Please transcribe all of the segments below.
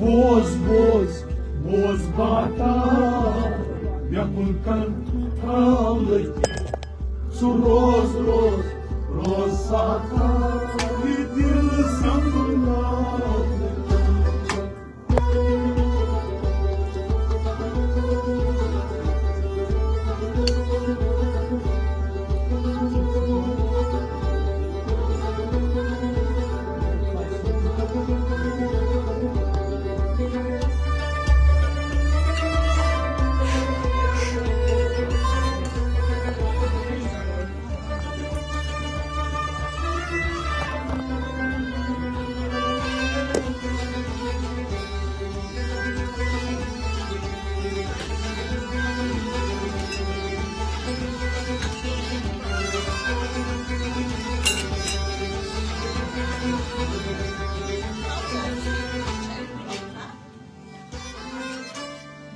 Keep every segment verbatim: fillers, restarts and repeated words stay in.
بوز، بوز، بوز باتا، مےٚ کُن کن تھاو لٔگِتھ۔ ژٕ روز، روز، روز ساتا، یہِ دِل سنبھال۔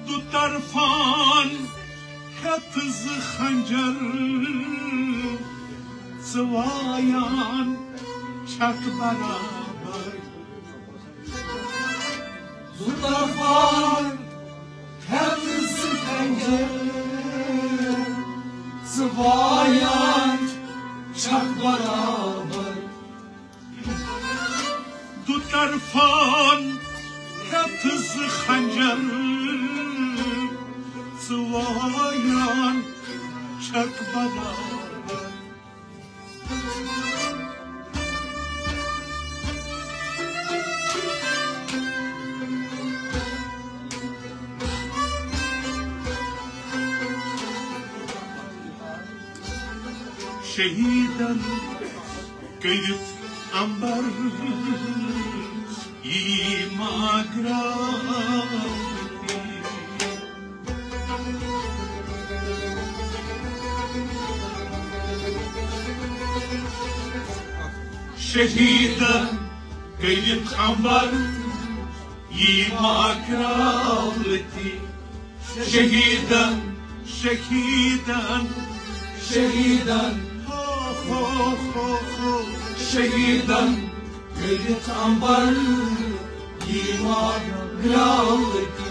دُطرفان ہیٚتھ زٕ خنجر، ژٕ وایان چھکھ برابر۔ دُطرفان ہیٚتھ زٕ خنجر، ژٕ وایان چھکھ برابر۔ دُطرفان ہیٚتھ زٕ خنجر، ژٕ وایان چھکھ برابر۔ شہیدن کٔرِتھ امبر یی ماگرا۔ شہیدن کٔرِتھ امبر یی ماگرا لتی۔ شہیدن، شہیدن، شہیدن، ہو، ہو، ہو، ہو۔ شہیدن کٔرِتھ امبر یی ماگرا لتی۔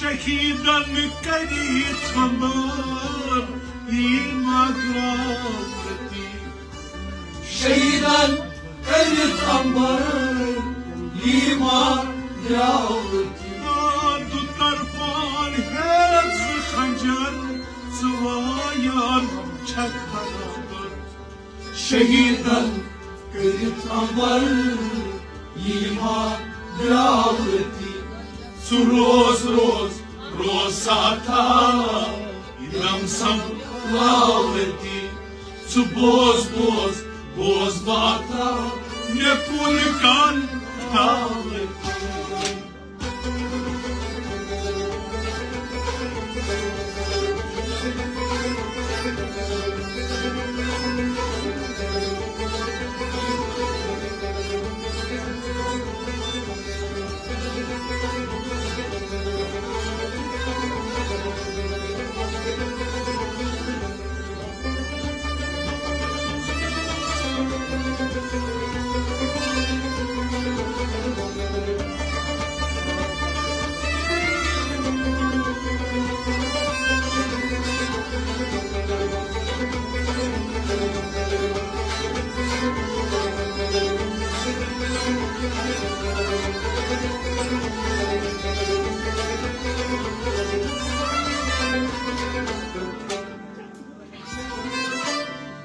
شہیدن کٔرِتھ امبر یی ماگرا لتی۔ شہیدن کٔرِتھ امبر یی ماگرا لتی۔ آ، دُطرفان ہیٚتھ زٕ خنجر، ژٕ وایان چھکھ برابر۔ شہیدن کٔرِتھ امبر یی ماگرا لتی۔ ژٕ روز، روز، روز ساتا، یہِ دم سنبھال لتی۔ ژٕ بوز، بوز، بوز باتا، مےٚ کُن کن تھاو لتی۔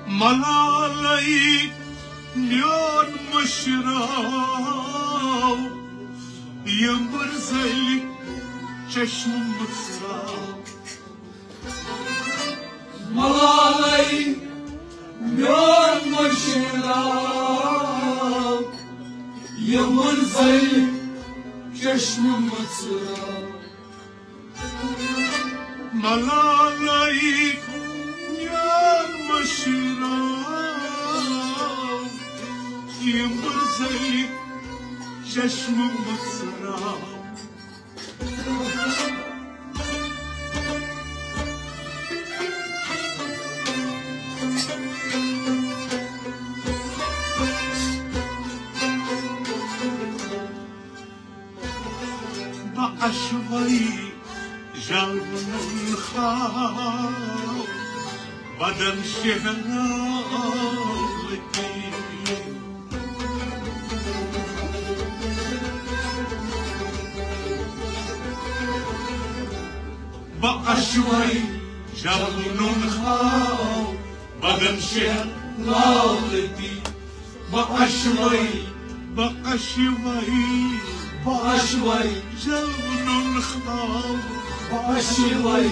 ملالے میون مشراو، یمبر زلہِ چشمہٕ مژراو۔ ملالے میون مشراو، یمبر زلہِ چشمہٕ مژراو۔ ملالے میون مشراو، یمبر زلہِ چشمہٕ مژراو۔ شوے جلونن خاو بدن شہلالتی۔ بہ اشوے جلونن خاو بدن شہلالتی۔ بہ اشوے، بہ اشوے، بہ اشوے جلونن خاو۔ بہ اشوے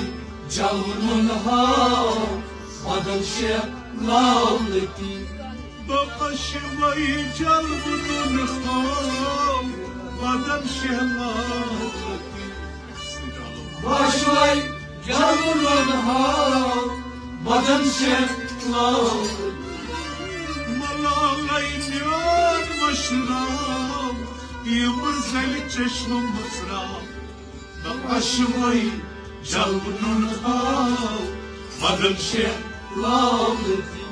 جلونن خاو بدن شہلالتی۔ بہ اشوے جلونن خاو بدن شہلالتی۔ بہ اشوے جلونن خاو بدن شہلالتی۔ ملالے میون مشراو، یمن زلِ چشمہٕ مژراو۔ بہ اشوے جلونن خاو بدن شہلالتی۔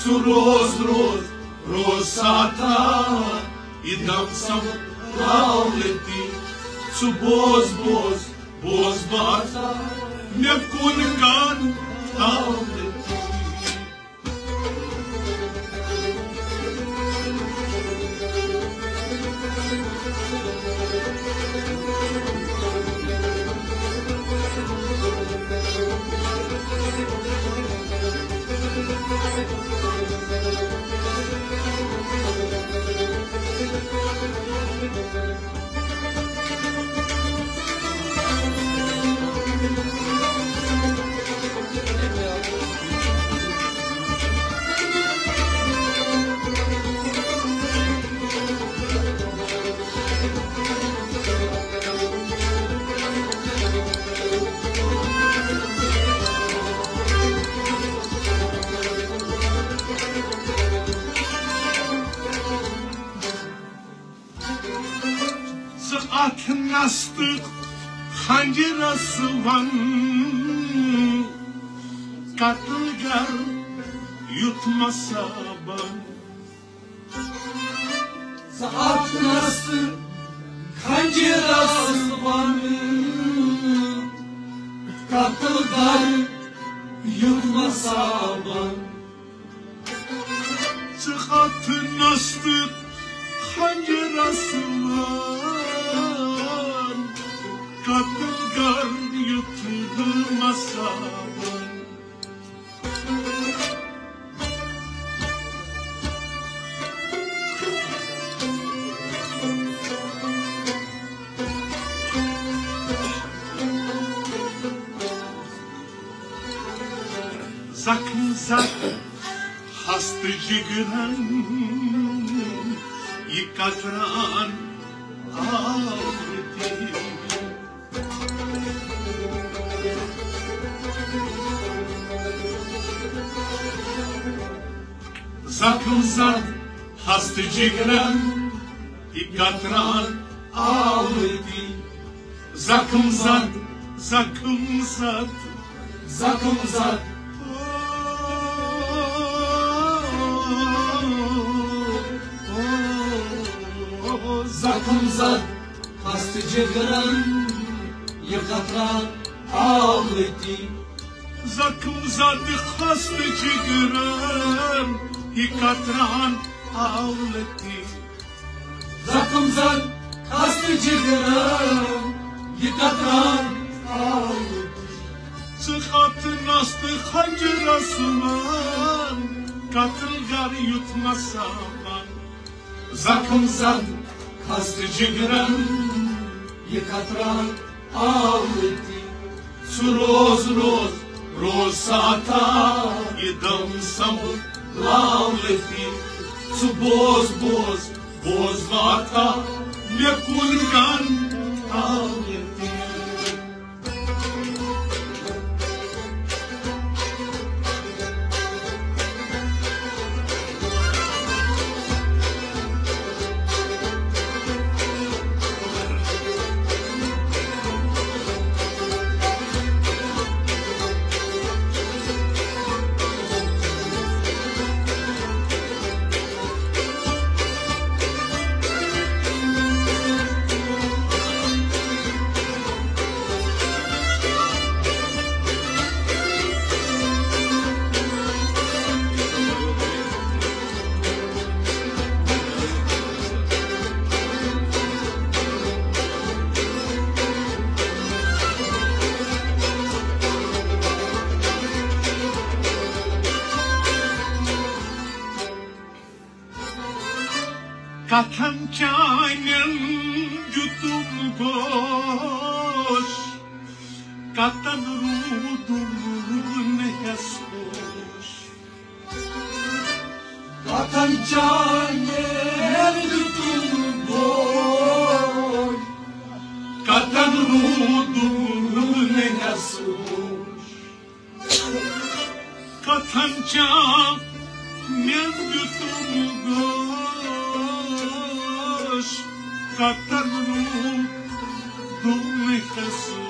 سُہ روز روز روز ساتا، یہ دم سمبھالتی۔ سُہ بوز بوز بوز بارتا، مےٚ کُن کان تھاو۔ ژٕ اتھ نستہٕ خنجرس ون، قتل گر یُتھ مسا بن۔ ژٕ اتھ نستہٕ خنجرس ون، قتل گر یُتھ مسا بن۔ ژٕ اتھ نستہٕ خنجرس ون، قتل گر یُتھ مسا بن۔ زخم زد ہست جگرن، یہ قطران آو تیرے۔ زخم زد ہست جگرن، یہ قطران آو تیرے۔ زخم زد، زخم زد، زخم زد۔ زخم زد ہست جگرن، یہ قطران آو تیرے۔ زخم زد ہست جگرن، یہ قطران آو تیرے۔ زخم زد ہست جگرن، یہ قطران آو تیرے۔ ژٕ اتھ نستہٕ خنجرس ون، قتل گر یُتھ مسا بن۔ زخم زد ہست جگرن، یہ قطران آو تیرے۔ سُہ روز روز روز ساتا، یہ دم سنبھالتی۔ سُہ بوز بوز بوز واتا، مےٚ کُن کن آو تیرے۔ کتھن چانٮ۪ن دیُتُم گوش، کتن روٗدُم نہٕ ہٮ۪س ہوش۔ کتھن چانٮ۪ن دیُتُم گوش، کتن روٗدُم نہٕ ہٮ۪س ہوش۔ کتھن چانٮ۪ن دیُتُم گوش، کتن روٗدُم نہٕ ہٮ۪س ہوش۔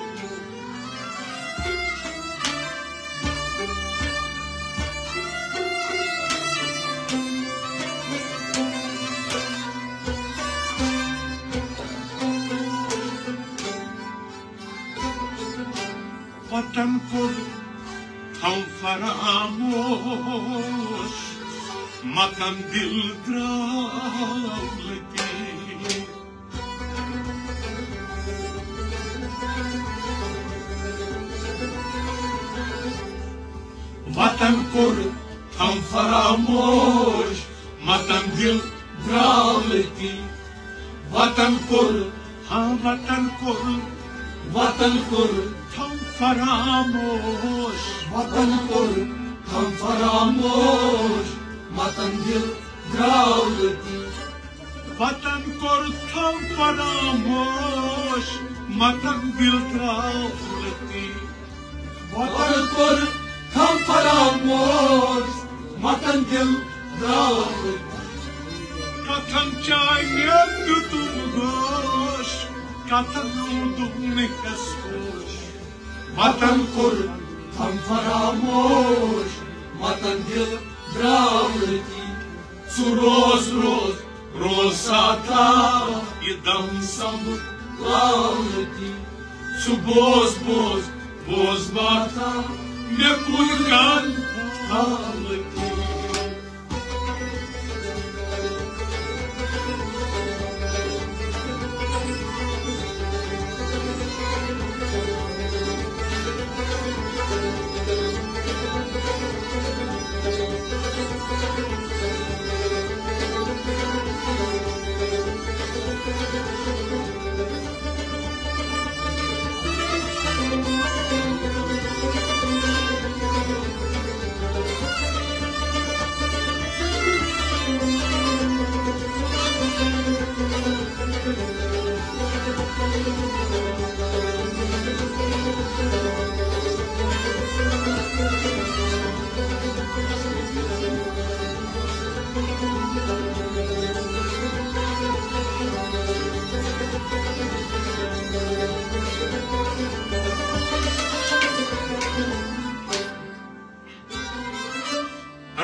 وطن کوٚر تھم فراموش، متن دل درٛاو لطیف۔ وطن کوٚر تھم فراموش، متن دل درٛاو لطیف۔ وطن کوٚر، ہاں وطن کوٚر، وطن کوٚر تھم فراموش۔ وطن کوٚر تھم فراموش، متن دل درٛاو لطیف۔ وطن کوٚر تھم فراموش، متن دل درٛاو لطیف۔ وطن کوٚر تھم فراموش، وطن دل درٛاو لطیف۔ کتھن چانٮ۪ن دیُتُم گوش، کتن روٗدُم نہٕ ہٮ۪س ہوش۔ وطن کوٚر تھم فراموش، وطن دل درٛاو لطیف۔ سُہ روز روز روز ساتھا، یہِ دم سمبلاو لطیف۔ سُہ بوز بوز بوز باتھا، مےٚ کُن کن تھاو لطیف۔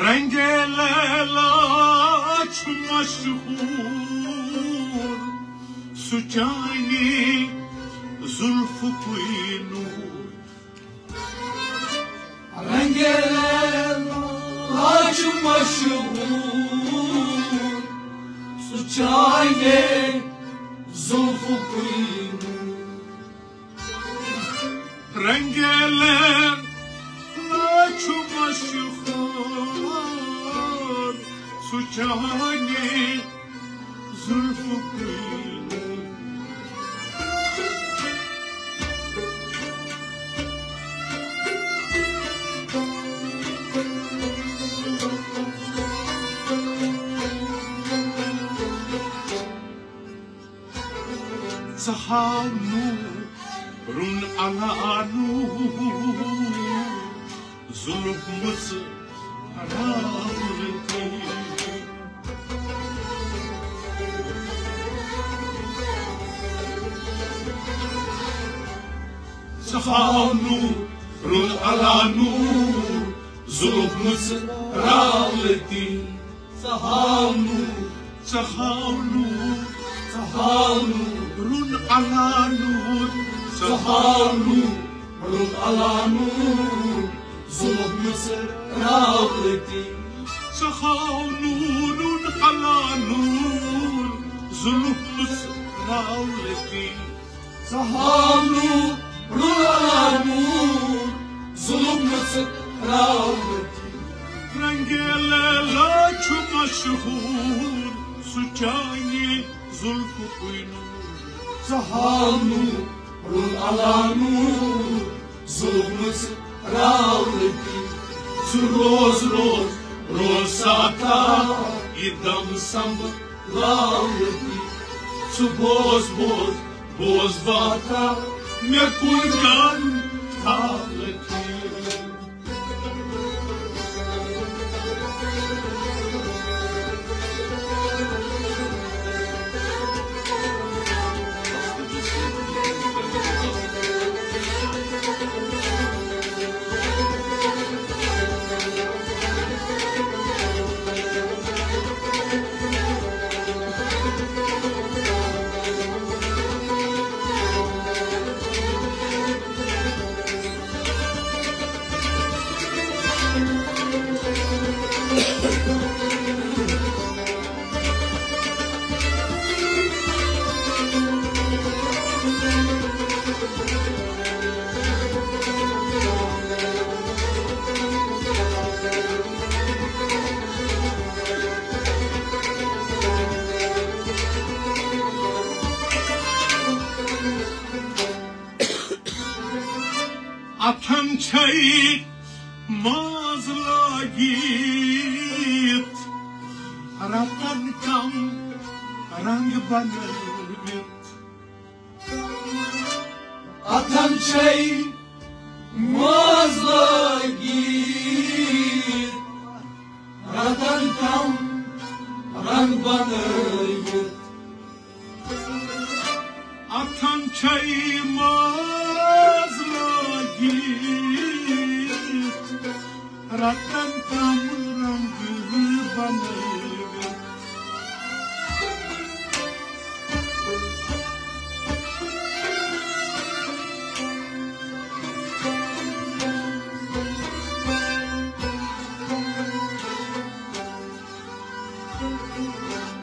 رنگے لیلا چھُ مشہوٗر، سُہ چانی زُلفُکُے نوٗر۔ رنگے لیلا چھُ مشہوٗر، سُہ چانی زُلفُکُے نوٗر۔ رنگے لیلا چھُ مشہوٗر، سُہ چانی زُلفُکُے نوٗر۔ ژٕ ہاو نوٗر، روٚن علا نوٗر، زُلُف مُژراو لطیف۔ ژٕ ہاو نوٗر، روٚن علا نوٗر، زُلُف مُژراو لطیف۔ ژٕ ہاو نوٗر، ژٕ ہاو نوٗر، ژٕ ہاو نوٗر، روٚن علا نوٗر، ژٕ ہاو نوٗر، روٚن علا نوٗر، زُلُف مُژراو لطیف۔ ژٕ ہاو نوٗر، روٚن علا نوٗر، زُلُف مُژراو لطیف۔ ژٕ ہاو نوٗر، روٚن علا نوٗر، زُلُف مُژراو لطیف۔ رنگے لیلا چھُ مشہوٗر، سُہ چانی زُلفہٕ کُے نوٗر۔ ژٕ ہاو نوٗر، رُل علا نوٗر، زُلمہٕ ژٕ راو لطیف۔ ژٕ روز روز، روز ساتا، یہِ دم سنبھلاو لطیف۔ ژٕ بوز بوز، بوز باتا، مےٚ کُن کن تھاو لطیف۔ اتھن چھے ماز لٲگِتھ، رتن کم رنگ بنٲوِتھ۔ اتھن چھے ماز لٲگِتھ، رتن کم رنگ بنٲوِتھ۔ اتھن چھے ماز لٲگِتھ، رتن کم رنگ بنٲوِتھ۔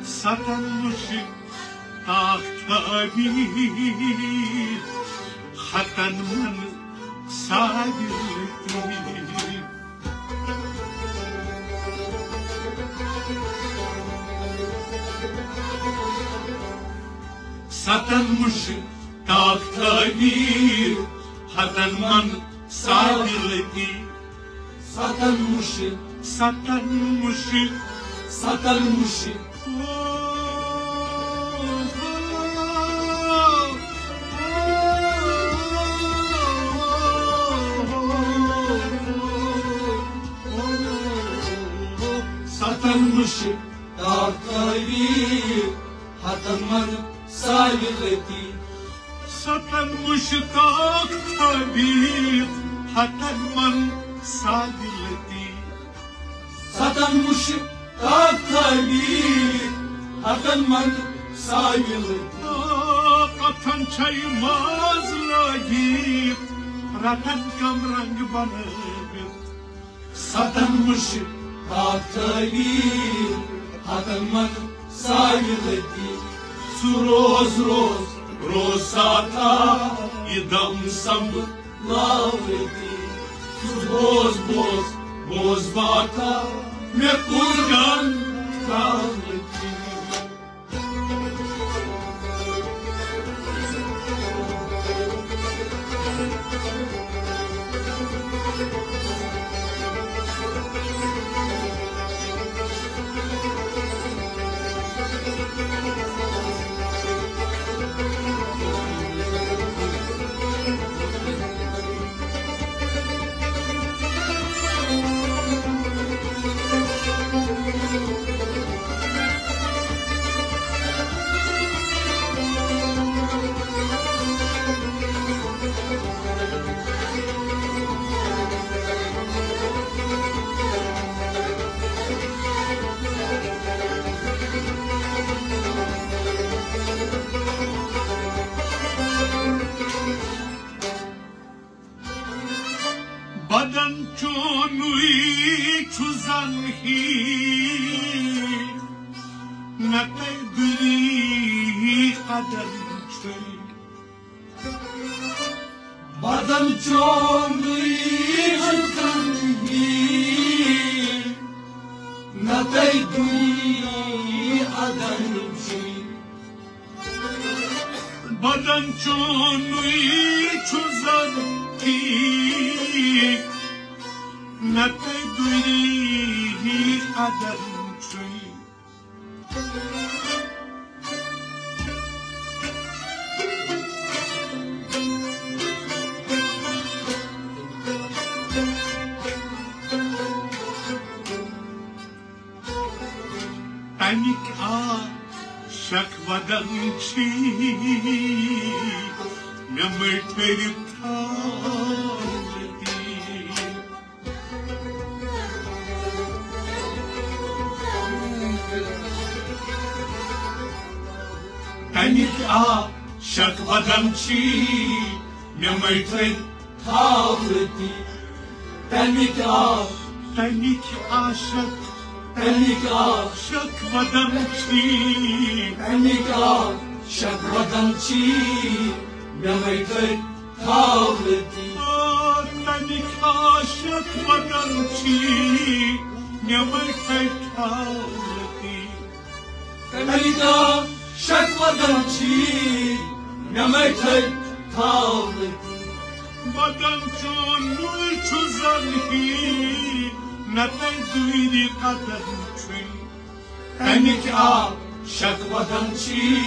ستن مُشک تاخ تھٲوِتھ، ہتن من ساوِ لطیف۔ ستن مُشک تاخ تھٲوِتھ، ہتن من ساوِ لطیف۔ ستن مُشک، ستن مُشک، ستن مُشک۔ ستن مُشک تاخ تھٲوِتھ، ہتن من ساوِ لطیف۔ ستن مُشک تاخ تھٲوِتھ، ہتن من ساوِ لطیف۔ ستن مُشک تاخ تھٲوِتھ، ہتن من ساوِ لطیف۔ اتھن چھے ماز لٲگِتھ، رتن کم رنگ بنٲوِتھ۔ ستن مُشک تاخ تھٲوِتھ، ہتن من ساوِ لطیف۔ ژٕ روز روز، روز ساتا، یہِ دم سنبھلاو لطیف۔ ژٕ بوز بوز، بوز باتا، مےٚ کُن کن تھاو لطیف۔ بدن چونُے چھُ زن ہی، نتہٕ دوٗری قدم چھُے۔ بدن چونُے چھُ زن ہی، نتہٕ دوٗری قدم چھُے۔ بدن چونُے چھُ زن ٹھیٖک، نتہٕ دوٗری قدم چھُے۔ تَمِکۍ آ شک ودن چھی، مےٚ مٔٹھٲرِتھ تھاو۔ تَمِکۍ آ شک ودن چھی، مےٚ مٔٹھٲرِتھ تھاو لٔتی۔ تَمِکۍ آ، تَمِکۍ آ شک، تَمِکۍ آ شک ودن چھی، تَمِکۍ آ شک ودن چھی، مےٚ مٔٹھٲرِتھ تھاو لٔتی۔ آ، تَمِکۍ آ شک ودن چھی، مےٚ مٔٹھٲرِتھ تھاو لٔتی۔ تَمِکۍ آ شک ودن چھی، مےٚ مٔٹھٲرِتھ تھاو لٔتی۔ ودن چونُے چھُ زن ہی، نتہٕ دوٗری قدم چھُے۔ تَمِکۍ آ شک ودن چھی،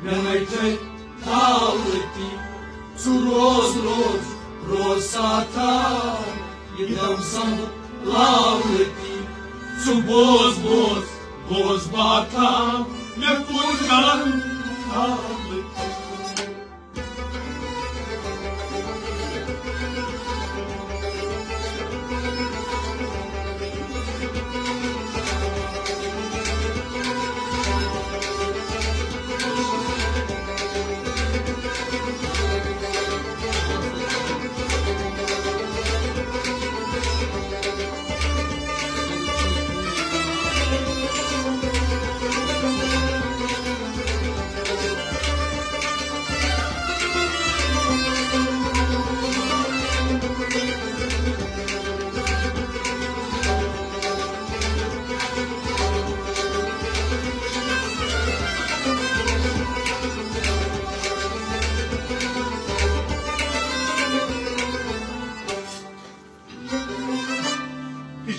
مےٚ مٔٹھٲرِتھ تھاو لٔتی۔ ژٕ روز، روز، روز ساتھا، یہِ دم سنبھلاو لٔتی۔ ژٕ بوز، بوز، بوز باتھا، مےٚ کوٚر کرم تھاو لٔتی۔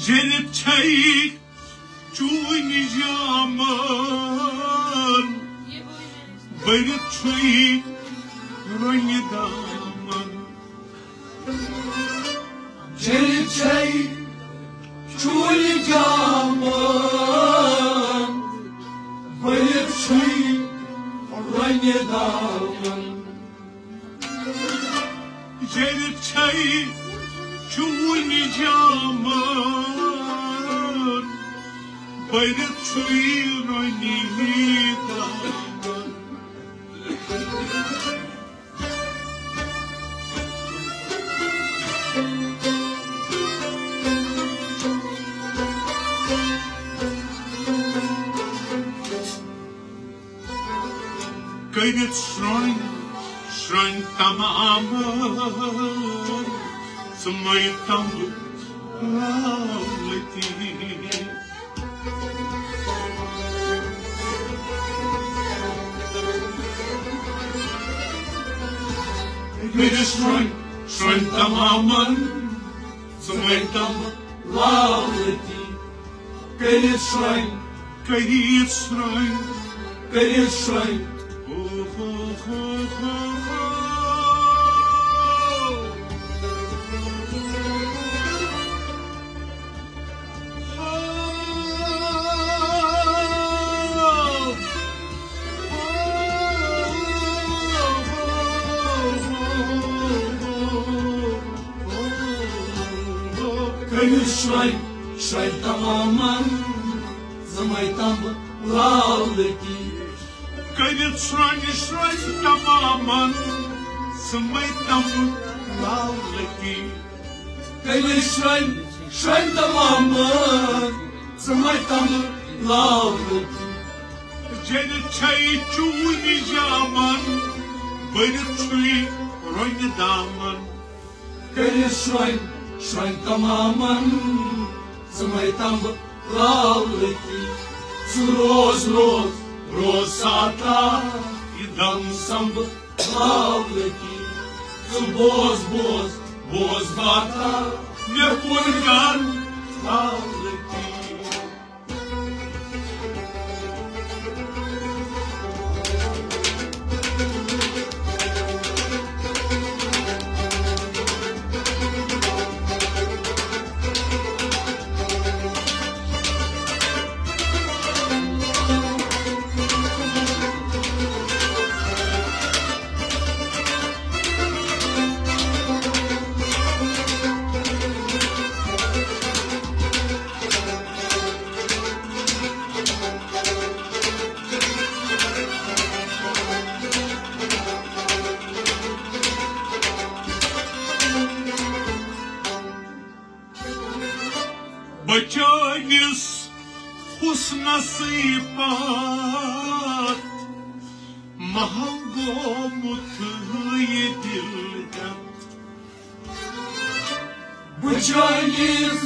جٔرِتھ چھَے چوٗنہِ جامن، بٔرِتھ چھُے رۄنہِ دامن۔ جٔرِتھ چھَے چوٗنہِ جامن، بٔرِتھ چھُے رۄنہِ دامن۔ جٔرِتھ چھَے چوٗنہِ جامن، بٔرِتھ چھُے رۄنہِ دامن۔ کٔرِتھ شرٛۄنۍ، شرٛۄنۍ تمام، ژٕ مَے تمبہٕ لاو لٔتی۔ کٔرِتھ شرٛۄنۍ، شرٛۄنۍ تمام، ژٕ مَے تمبہٕ لاو لٔتی۔ کٔرِتھ شرٛۄنۍ، کٔرِتھ شرٛۄنۍ، کٔرِتھ شرٛۄنۍ۔ او ہو ہو ہو ہو۔ کٔرِتھ شرٛۄنۍ، شرٛۄنۍ تمامن، ژٕ مَے تمبہٕ لاو لٔتی۔ کٔرِتھ شرٛۄنۍ، شرٛۄنۍ تمامن، ژٕ مَے تمبہٕ لاو لٔتی۔ کٔرِتھ شرٛۄنۍ، شرٛۄنۍ تمامن، ژٕ مَے تمبہٕ لاو لٔتی۔ جٔرِتھ چھَے چوٗنہِ جامن، بٔرِتھ چھُے رۄنہِ دامن۔ کٔرِتھ شرٛۄنۍ، شرٛۄنۍ تمامن، ژٕ مَے تمبہٕ لاو لٔتی۔ ژٕ روز، روز، روز ساتھا، یہِ دم سنبھالتی، ژٕ بوز، بوز، بوز باتھا، مےٚ کُن گن تھاولتی۔ بچٲوِس حسنسٕے پتھ، محو گوٚمُت یہِ دِل ہٮ۪تھ۔ بچٲوِس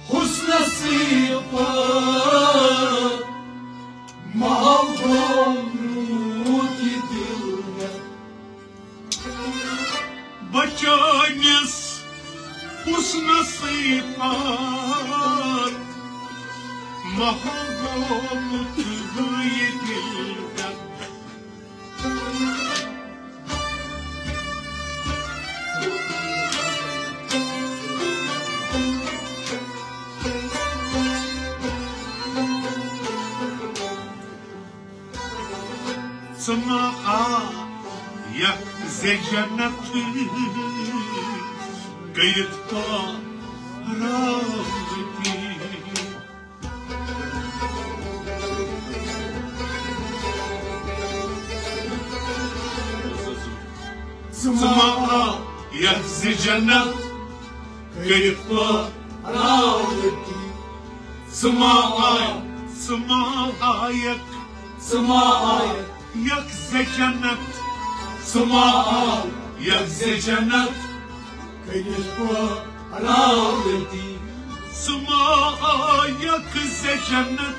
حسنسٕے پتھ، محو گوٚمُت یہِ دِل ہٮ۪تھ۔ بچٲوِس حسنسٕے پتھ، محو گوٚمُت یہِ دِل ہٮ۪تھ۔ ژٕ ما آیکھ زِ جنت کٔرِتھ پاراوتی؟ ژٕ ما آیکھ زِ جنت کٔرِتھ پاراوتی؟ ژٕ ما آیکھ، ژٕ ما آیکھ، ژٕ ما آیکھ یکھ زِ جنت، ژٕ ما آیکھ زِ جنت کٔرِتھ پاراوتی؟ ژٕ ما آیکھ زِ جنت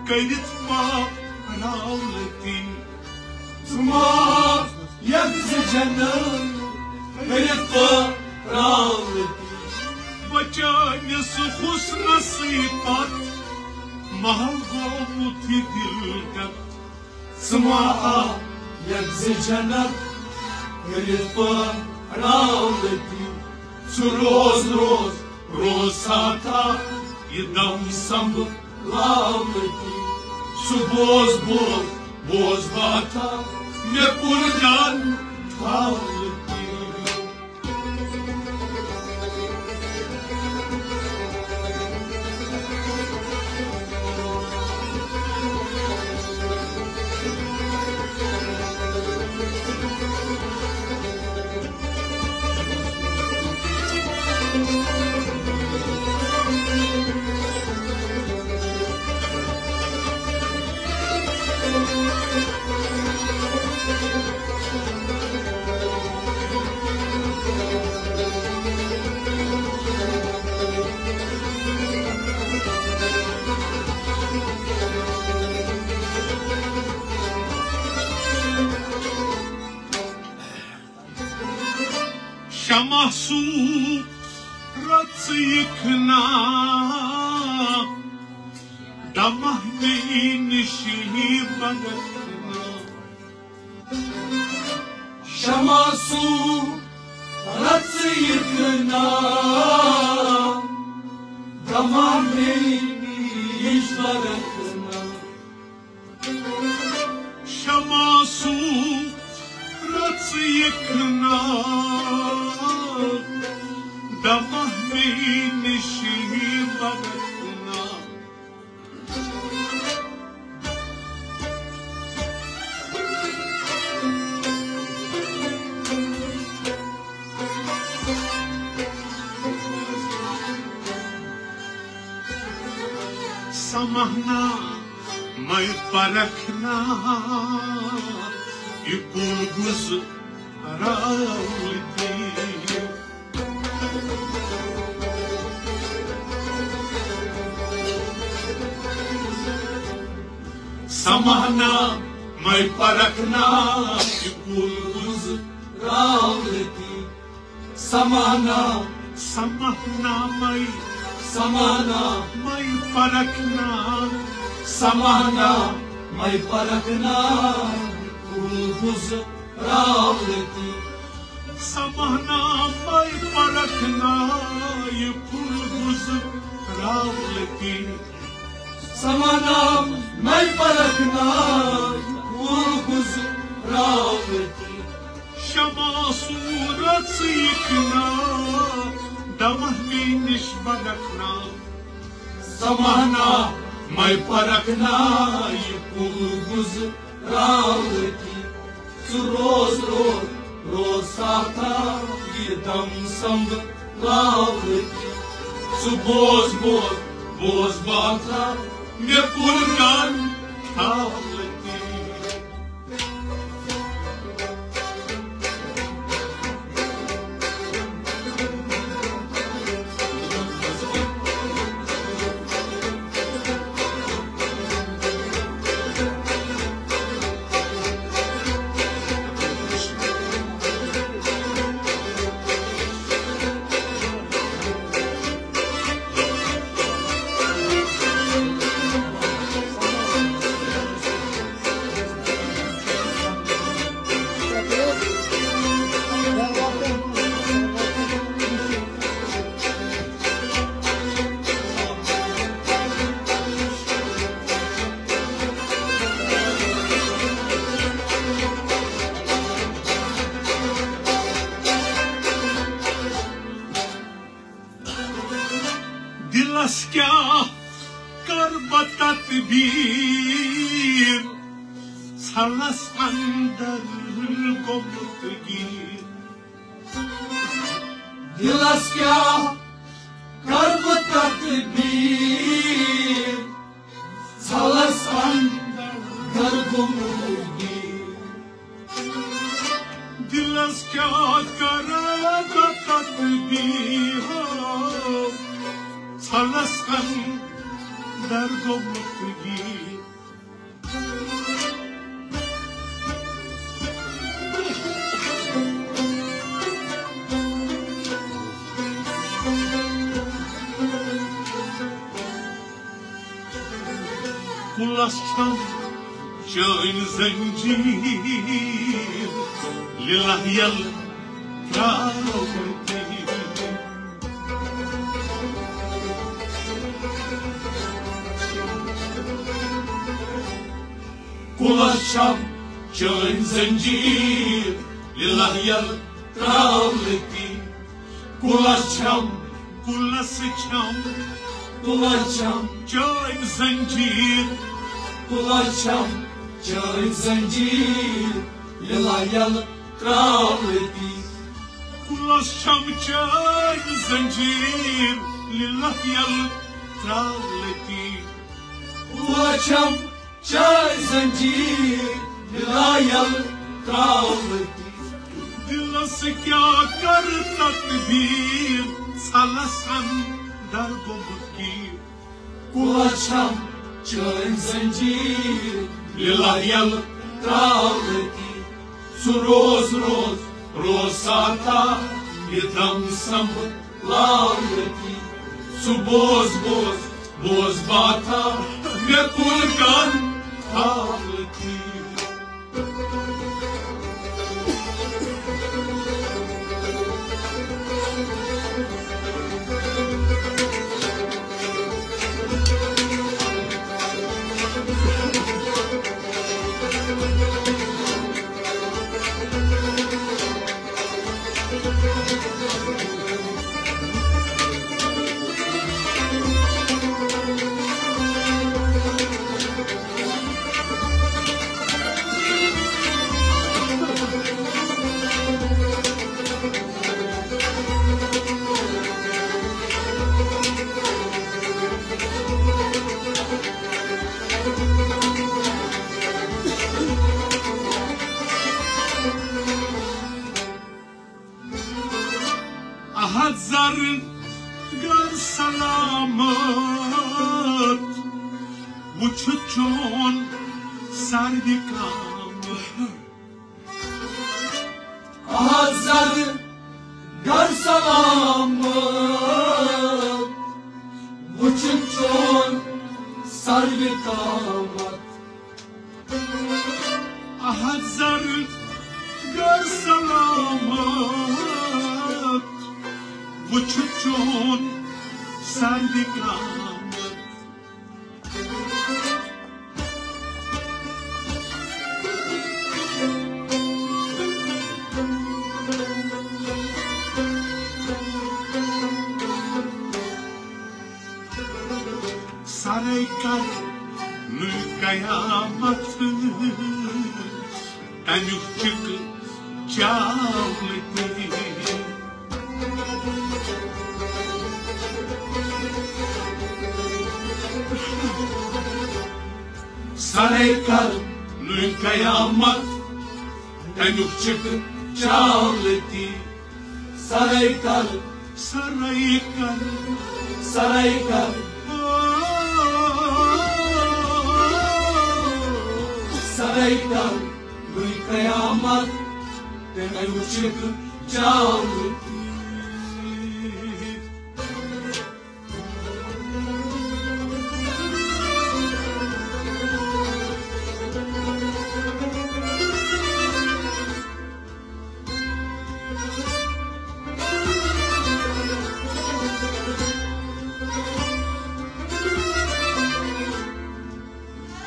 کٔرِتھ پاراوتی؟ ژٕ ما آیکھ زِ جنت کٔرِتھ پاراوتی؟ بچٲوِس حسنسٕے پتھ، محو گوٚمُت یہِ دِل ہٮ۪تھ۔ ژٕ ما آیکھ زِ جنت کٔرِتھ پاراوتی؟ ژٕ روز، روز، روز ساتھا، یہِ دم سنبھالتی۔ ژٕ بوز، بوز، بوز باتھا، مےٚ کُن گن تھاولتی۔ شمع سوٗ رژٕیِکھ نا، دمہ مے نِش ہی بنکھ نا۔ شمع سوٗ رژٕیِکھ نا، دمہ مے نِش بنکھ نا۔ شمع سوٗ رژٕیِکھ نا، دمہ مے نِش ہی بنکھ نا۔ سمہنا مے پرکھنا، یہِ کُل گُزراوتی۔ سمہنا مے پرکھ نا یہ کُل گُزراو لتی۔ سمانا، سمانا مے، سمانا مے پرکھ نا، سمانا مے پرکھ نا یہ کُل گُزراو لتی۔ سمانا مے پرکھ نا یہ کُل گُزراو لتی۔ سمانا مے پرکھ نا یہ کُل گُزراو لتی۔ شمع صورت سیکھ نا دمہ مے نش بلکھ نا۔ سمانا مے پرکھ نا یہ کُل گُزراو لتی۔ سُہ روز روز روز ساتھا یہ دم سنبھلاو لتی۔ سُہ بوز بوز بوز باتھا مے کُن کن تھاو لتی۔ دلس کیٛاہ کر بہٕ تدبیر، ژھلس اندر گوٚمُت گیر۔ دلس کیٛاہ کر بہٕ تدبیر، ژھلس اندر گوٚمُت گیر۔ دلس کیٛاہ کر بہٕ تدبیر، ژھلس اندر گوٚمُت گیر۔ کُلس چھم چٲنۍ زنجیٖر، لِلہ یل ترٛاوتھی۔ کُلس چھم چٲنۍ زنجیٖر، لِلہ یل ترٛاولتی۔ کُلس چھم، کُلس چھم، کُلس چھم چٲنۍ زنجیٖر، کُلس چھم چٲنۍ زنجیٖر، لِلہ یل ترٛاولتی۔ کُلس چھم چٲنۍ زنجیٖر، لِلہ یل ترٛاولتی۔ کُلس چھم چٲنۍ زنجیٖر، لِلہ یل ترٛاولتی۔ دلس کیٛاہ کر تدبیٖر، ژھلس اندر گوٚمُت گیٖر۔ کُلس چھم چٲنۍ زنجیٖر، لِلہ یل ترٛاولتی۔ سُہ روز روز روز ساتھا، یہِ دم سنبھلتی۔ سُہ بوز بوز بوز باتھا، مےٚ کُن کن تھاولتی۔ احد زر گر سلامت، وُچھُتھ چون سر نکام۔ احد زر گر سلام، وچھن چون سر وقامت۔ احد زر گر سلامت، وچھن چون سر وقامت۔ سرے کر نُے قیامت، تمیُک چِکہٕ چاولہٕ تہِ۔ سرے کر نُے قیامت، تمیُک چِکہٕ چاولہٕ تہِ۔ سرے کر، سرے کر، سرے کر، سرے کر نُے قیامت، تمیُک چِکہٕ چاولہٕ تہِ۔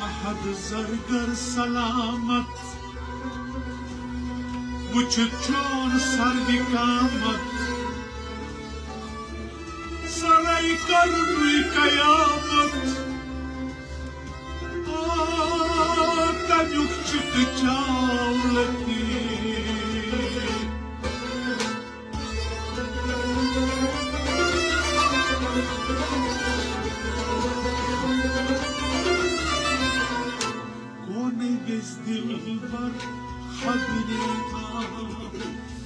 احد زرگر سلامت، وچھ چون سر وقامت۔ سرے کر نُے قیامت، آ، تمیُک چِکہٕ چاولہٕ تہِ۔ کونَے ویژِ دلبر خبرے آ۔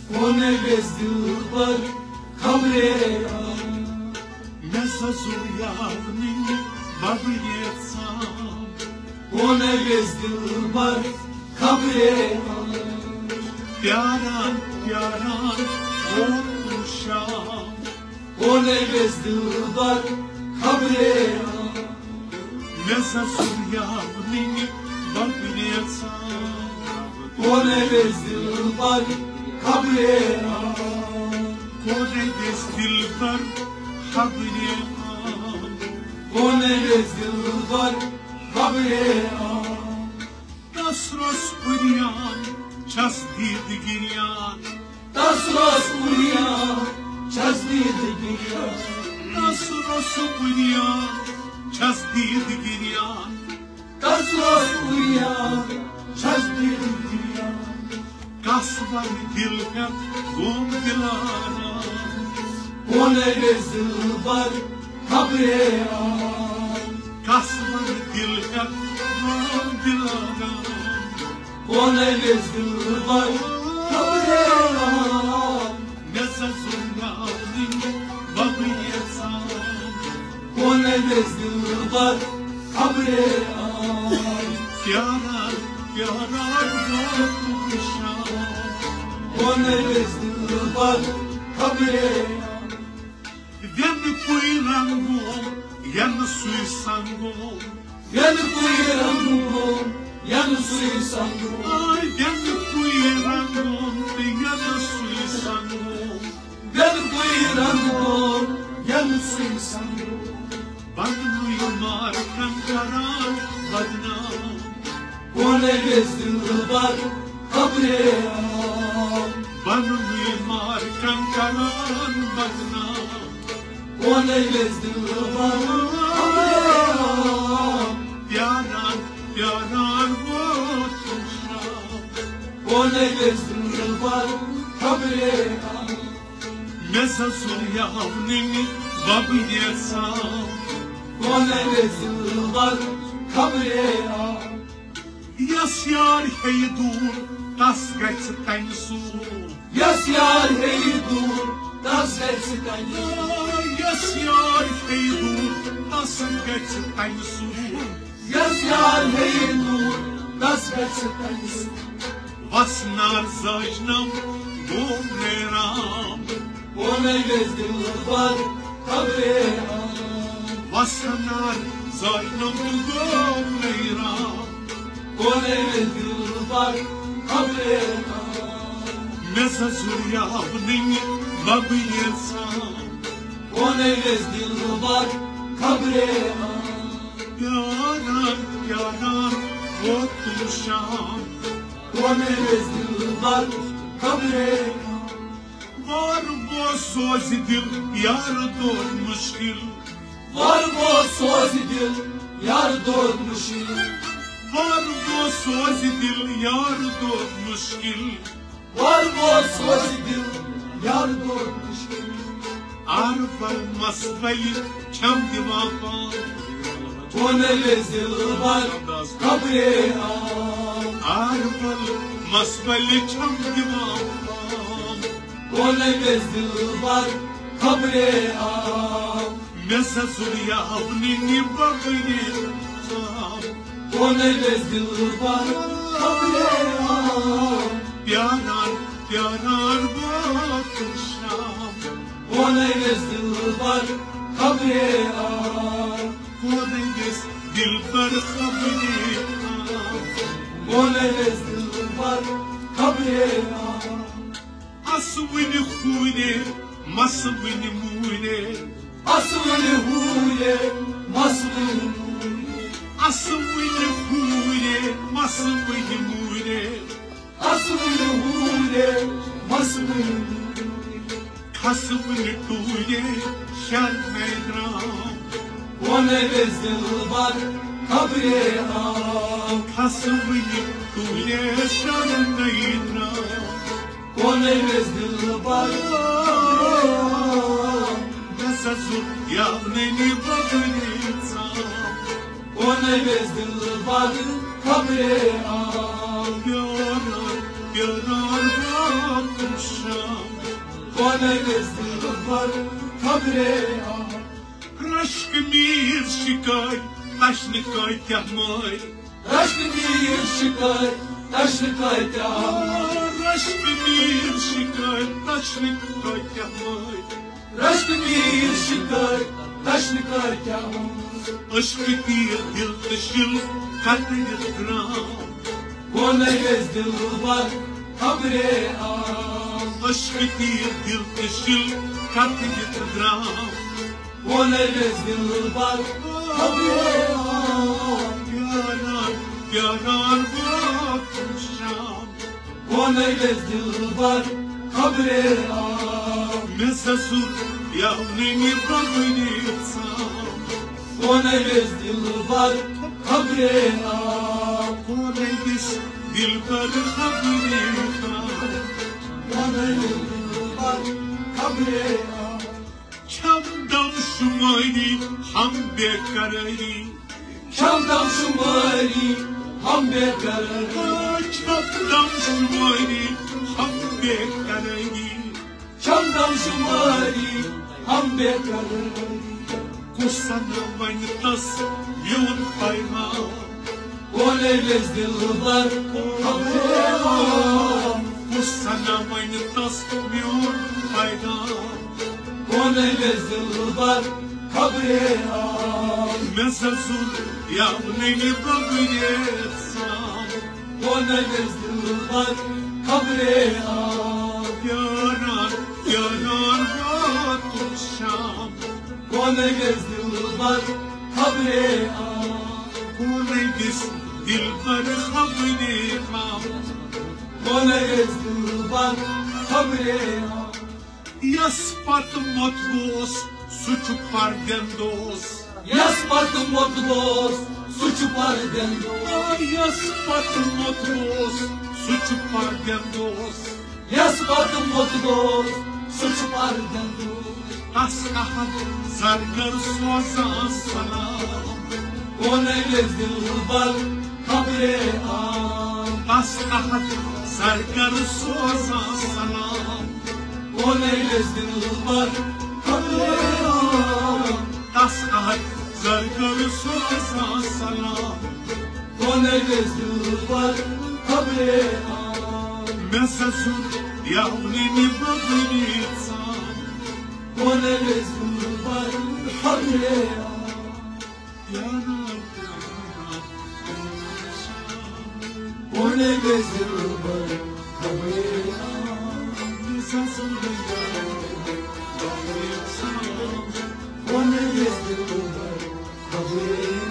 کونَے ویژِ دلبر خبرے آ۔ مےٚ ززُر یاونٕے ببہٕ ییژھان۔ کونَے ویژِ دلبر خبرے آ۔ پیاران پیاران ووت شام۔ کونَے ویژِ دلبر خبرے آ۔ مےٚ ززُر یاونٕے ببہٕ ییژھان۔ کونَے ویژِ دلبر خبرے آ۔ کونَے ویژِ دلبر خبرے آ۔ کونَے ویژِ دلبر خبرے آ۔ تس روٚس پُریان چھس دید گریان۔ تس روٚس پُریان چھس دید گریان۔ تس روٚس پُریان چھس دید گریان۔ تس روٚس پُریان چھس دید گریان۔ کس ونہٕ دل ہیتھ گوم دلارام۔ کونَے ویژِ دلبر خبرے آ۔ کس ونہٕ دل ہیتھ گوم دلارام۔ کونَے ویژِ دلبر خبرے آ۔ مےٚ ززُر یاونٕے ببہٕ ییژھان۔ کونَے ویژِ دلبر خبرے آ۔ پیاران پیاران ووت شام۔ کونَے ویژِ دلبر خبرے آ۔ وینہٕ کُے رنگوم، ینہٕ سُے سنگوم۔ وینہٕ کُے رنگوم، ینہٕ سُے سنگوم۔ آے وینہٕ کُے رنگوم تہٕ ینہٕ سُے سنگوم۔ وینہٕ کُے رنگوم، ینہٕ سُے سنگوم۔ بننُے مارکن کران بدنام۔ کونَے ویژِ دلبر خبرے آ۔ بننُے مارکن کران بدنام۔ کونَے ویژِ دلبر خبرے آ۔ پیاران پیاران ووت شام۔ کونَے ویژِ دلبر خبرے آ۔ مےٚ ززُر یاونٕے ببہٕ ییژھان۔ کونَے ویژِ دلبر خبرے آ۔ یس یار ہیٚیہِ دوٗر، تس گژھِ تمہِ سوٗر۔ یس یار ہیٚیہِ دوٗر، تس گژھِ تمہِ سوٗر۔ یس یار ہیٚیہِ دوٗر، تس گژھِ تمہِ سوٗر۔ یس یار ہیٚیہِ دوٗر، تس گژھِ تٔمِس۔ وسنار زٲجنم گوٚو نیران۔ وونے ویس دلبر خبرے آن۔ وسنار زٲجنم تہٕ گوٚو نیران۔ وونے ویس دلبر خبرے آن۔ مےٚ زَزُر یاونٕنۍ بَبہٕ ییٖژاہ۔ وونے ویس دلبر خبرے آن۔ پیاران پیاران ووتُم شام۔ وونے ویس دلبر خبرے آن۔ وار بو سوزِ دل یار دود مشکل۔ وار بو سوزِ دل یار دود مشکل۔ وار بو سوزِ دل یار دود مشکل۔ وار بو سوزِ دل یار دود مشکل۔ آر بل مسبلی چھم دِوان پان۔ وونے ویس دلبر خبرے آن۔ آر بل مسبلی چھم دِوان پان۔ وونے ویس دلبر خبرے آن۔ مےٚ زَزُر یاونٕنۍ بَبٕنہِ ژاو۔ وونے ویس دلبر خبرے آن۔ پیاران پیاران ووتُم شام۔ وونے ویس دلبر خبرے آن۔ وونے ویس دلبر خبرے آن۔ وونے ویس دلبر خبرے آن۔ اسوٕنہِ ہوٗرے، مسوٕنہِ موٗرے۔ اسوٕنہِ ہوٗرے، مسوٕنہِ موٗرے۔ اسوٕنہِ ہوٗرے، مسوٕنہِ موٗرے۔ اسوٕنہِ ہوٗرے، مسوٕنہِ موٗرے۔ کھسوٕنہِ ٹوٗرے، شرمے درٛام۔ وونے ویس دلبر خبرے آن۔ کھسوٕنہِ ٹوٗرے، شرمے درٛام۔ وونے ویس دلبر خبرے آن۔ مےٚ زَزُر یاونٕنۍ بَبٕنہِ ژاو۔ وونے ویس دلبر خبرے آن۔ پیاران پیاران ووتُم شام۔ وونے ویس دلبر خبرے آن۔ رشک میٖر شِکٲرۍ، تشنہٕ کٲتیٛاہ مٲرۍ۔ رشک میٖر شِکٲرۍ، تشنہٕ کٲتیٛاہ۔ رشک میٖر شِکٲرۍ، تشنہٕ کٲتیٛاہ مٲرۍ۔ رشک میٖر شِکٲرۍ، تشنہٕ کٲتیٛاہ۔ عشقہٕ تیٖر دِل تہٕ شِل کترِتھ درٛام۔ وونے ویس دلبر خبرے آن۔ عشقہٕ تیٖر دِل تہٕ شِل کترِتھ درٛام۔ وونے ویس دلبر خبرے آن۔ پیاران پیاران ووتُم شام۔ وونے ویس دلبر خبرے آن۔ مےٚ زَزُر یاونٕنۍ بَبٕنہِ ژاو۔ وونے ویس دلبر خبرے آن۔ وونے ویس دلبر خبرے آن۔ وونے ویس دلبر خبرے آن۔ چھم دم شمٲری ہم بے قرٲری۔ چھم دم شمٲری ہم بے قرٲری۔ چھم دم شمٲری ہم بے قرٲری۔ چھم دم شمٲری ہم بے قرٲری۔ کُس سَنہ وَنہِ تَس میون پیغام۔ وونے ویس دلبر خبرے آن۔ کُس سَنہ وَنہِ تَس میون پیغام۔ وونے ویس دلبر خبرے آن۔ مےٚ زَزُر یاونٕنۍ بَبٕنہِ ژاو۔ وونے ویس دلبر خبرے آن۔ پیاران پیاران ووتُم شام۔ وونے ویس دلبر خبرے آن۔ وونے ویس دلبر خبرے آن۔ وونے ویس دلبر خبرے آن۔ یس پتہٕ موٚتمُت اوس، سُہ چھُ پردٮ۪ن دوس۔ یس پتہٕ موٚتمُت اوس، سُہ چھُ پردٮ۪ن دوس۔ یس پتہٕ موٚتمُت اوس، سُہ چھُ پردٮ۪ن دوس۔ یس پتہٕ موٚتمُت اوس، سُہ چھُ پردٮ۪ن دوس۔ تس احد زرگر سوزان سلام۔ وونے ویس دلبر خبرے آن۔ تس احد زرگر سوزان سلام۔ وونے ویس دلبر خبرے آن۔ تس احد زرگر سوزان سلام۔ Bana gözlü var habire. Mesa sun ya ulini babini. Bana gözlü var habire. Bana gözlü var habire. Mesa sun ya ulini babini. Bana gözlü var habire.